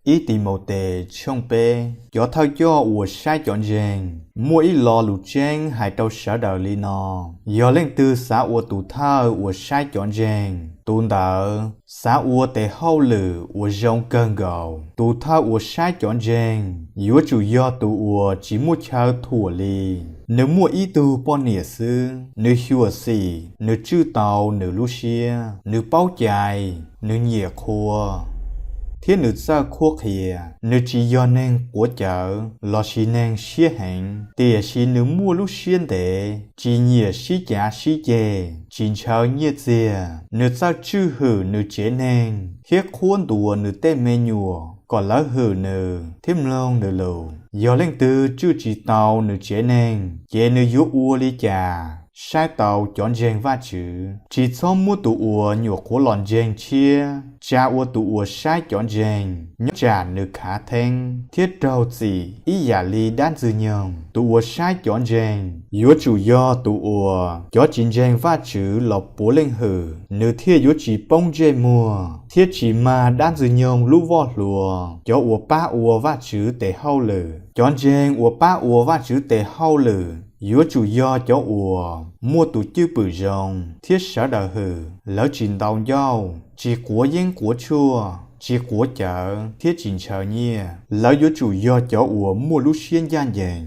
I Timautes tshooj peb. Cov thawj coj uas saib cov ntseeg muaj ib lo lus tseeb hais rau sawv daws li no: Yog leej twg xav ua tus thawj uas saib cov ntseeg, tus ntawd xav ua tes hauj lwm uas zoo kawg nkaus. Tus thawj uas saib cov ntseeg yuav tsum yog tus uas tsis muaj chaw thuam li. Nws muaj ib tug poj niam xwb, nws xyuam xim, nws tswj tau nws lub siab, nws paub cai, nws nyiam qhua, thiab nws txawj qhuab qhia. Nws tsis yog neeg quav cawv lossis neeg siab heev, tiam sis nws muaj lub siab ntev, tsis nyiam sib cav sib ceg, tsis ntshaw nyiaj txiag. Nws txawj tswj hwm nws tsev neeg thiab qhuab ntuas nws tej me nyuam kom lawv hwm nws thiab mloog nws lus. Yog leej twg tswj tsis tau nws tsev neeg, ces nws yuav ua li cas saib tau cov ntseeg Vajtswv? Tsis txhob muab tus uas nyuam qhuav los ntseeg tshiab tsa ua tus uas saib cov ntseeg, nyob tsam nws khav theeb thiab raug txim ib yam li dab Ntxwg nyoog. Tus uas saib cov ntseeg yuav tsum yog tus uas cov tsis ntseeg Vajtswv los puav leej hwm, nws thiaj yuav tsis poob ntsej muag thiab tsis mag dab Ntxwg nyoog lub voj hlua. Cov uas pab ua Vajtswv tes hauj lwm. Cov ntseeg uas pab ua Vajtswv tes hauj lwm yuav tsum yog cov uas muaj tus cwj pwm zoo thiab sawv daws hwm. Lawv tsis ntaus ncauj, tsis quav yeeb quav tshuaj, tsis quav cawv thiab tsis ntshaw nyiaj. Lawv yuav tsum yog cov uas muaj lub siab ncaj ncees,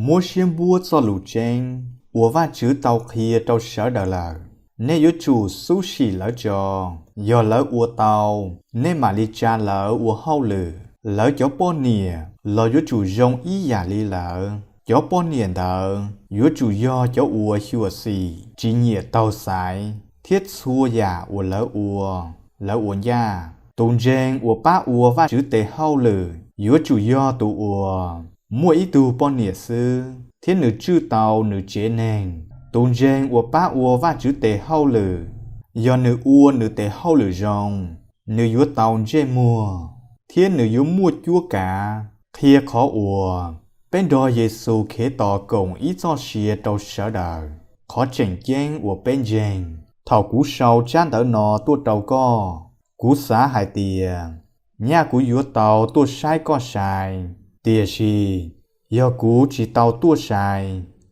muab siab npuab txoj lus tseeb uas Vajtswv tau qhia rau sawv daws lawm. Nej yuav tsum xub sim lawv tso, yog lawv ua tau, nej mam li tsa lawv ua hauj lwm. Lawv cov poj niam los yuav tsum zoo ib yam li lawv. Cov poj niam ntawd yuav tsum yog cov uas xyuam xim, tsis nyiam taug xaiv, thiab txhua yam uas lawv ua, lawv ua ncaj. Tus ntseeg uas pab ua Vajtswv tes hauj lwm yuav tsum yog tus uas muaj ib tug poj niam xwb thiab nws tswj tau nws tsev neeg. Tus ntseeg uas pab ua Vajtswv tes hauj lwm, yog nws ua nws tes hauj lwm zoo, nws yuav tau ntsej muag thiab nws yuav muaj cuab kav. Qhia qhov uas peb nrog Yexus Khetos koom ib txoj sia rau sawv daws, qhov tseem ceeb uas peb ntseeg. Thaum kuv sau tsab ntawv no tuaj rau koj, kuv xav hais tias nyaj kuv yuav tau tuaj saib koj sai. Tiam sis yog kuv tsis tau tuaj sai,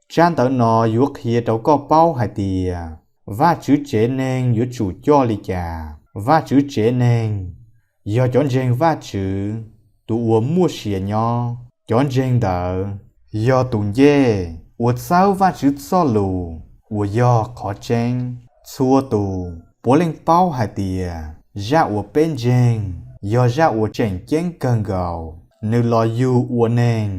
tsab ntawv no yuav qhia rau koj paub hais tias Vajtswv tsev neeg yuav tsum coj li cas. Vajtswv tsev neeg yog cov ntseeg Vajtswv, tus uas muaj sia nyob. Cov ntseeg ntawd yog tus ncej uas txawb Vajtswv txoj lus uas yog qhov tseeb. Txhua tus puav leej paub hais tias zaj uas peb ntseeg yog zaj uas tseem ceeb kawg nkaus. Nws los yug ua neeg.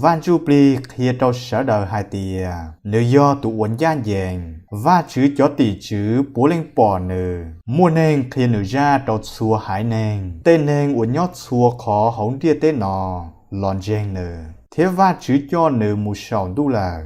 Vaj Ntsujplig qhia rau sawv daws hais tias nws yog tus uas ncaj ncees. Vajtswv cov tim tswv puav leej pom nws. Muaj neeg qhia nws zaj rau txhua haiv neeg. Tej neeg uas nyob txhua qhov hauv ntiaj teb no los ntseeg nws, thiab Vajtswv coj nws mus saum ntuj lawm.